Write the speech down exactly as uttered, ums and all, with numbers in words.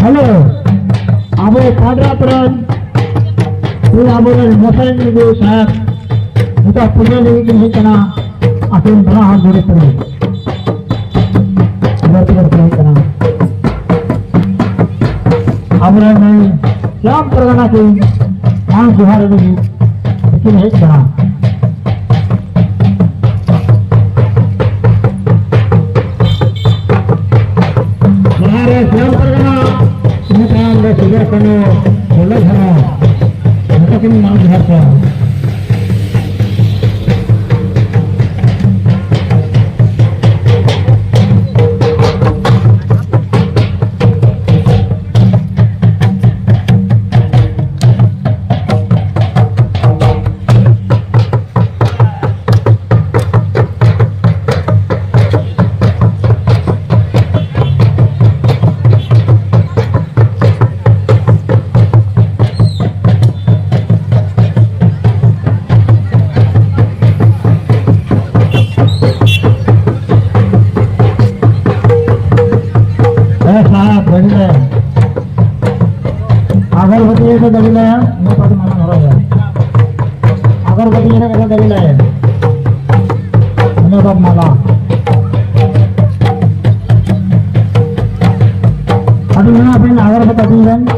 Hello, ᱟᱵᱚ ᱯᱟᱰᱨᱟᱯ ᱨᱮᱱ ᱟᱵᱚᱨᱮᱱ ᱢᱚᱥᱟᱨᱤ ᱨᱤᱱᱤᱡ ᱥᱟᱦᱮᱵᱽ ᱱᱤᱛᱚᱜ ᱯᱩᱡᱟᱹ ᱞᱟᱹᱜᱤᱫ ᱠᱤᱱ ᱦᱮᱡ ᱠᱟᱱᱟ, ᱟᱹᱠᱤᱱ ᱵᱟᱱᱟ ᱦᱚᱲ ᱡᱩᱨᱤ ᱯᱩᱨᱟᱹ᱾ ᱡᱩᱨᱤ ᱯᱩᱨᱟᱹ ᱦᱮᱡ ᱠᱟᱱᱟ᱾ ᱟᱵᱚᱨᱮᱱ ᱱᱩᱭ ᱥᱭᱟᱢ ᱯᱟᱨᱜᱟᱱᱟ ᱠᱤᱱ ᱢᱟᱱ ᱡᱚᱦᱟᱨ ᱞᱟᱹᱜᱤᱫ ᱠᱤᱱ ᱦᱮᱡ ᱠᱟᱱᱟ᱾ ᱡᱟᱦᱟᱸ ᱨᱮ ᱥᱭᱟᱢ ᱯᱟᱨᱜᱟᱱᱟ, ᱤᱱᱟᱹ ᱛᱟᱭᱚᱢ ᱫᱚ ᱥᱤᱫᱩ ᱠᱟᱹᱱᱦᱩ, ᱯᱷᱩᱞᱳ ᱡᱷᱟᱱᱳ, ᱡᱚᱛᱚ ᱠᱤᱱ ᱢᱟᱱ ᱡᱚᱦᱟᱨ ᱠᱚᱣᱟ᱾ ᱫᱟᱨᱮ ᱞᱟᱭᱟ, ᱤᱱᱟᱹ ᱯᱚᱨ ᱫᱚ ᱢᱟᱞᱟ ᱦᱚᱨᱚᱜ ᱟᱭᱟ᱾ ᱟᱜᱚᱨᱵᱟᱹᱛᱤ ᱡᱚᱱᱚᱜ ᱠᱟᱛᱮ ᱫᱟᱨᱮ ᱞᱟᱭᱟ᱾ ᱤᱱᱟᱹ ᱵᱟᱫ ᱢᱟᱞᱟ᱾ ᱟᱹᱵᱤᱱ ᱦᱚᱸ ᱟᱹᱵᱤᱱ ᱟᱜᱚᱨᱵᱟᱹᱛᱤ ᱟᱹᱵᱤᱱ ᱵᱮᱱ᱾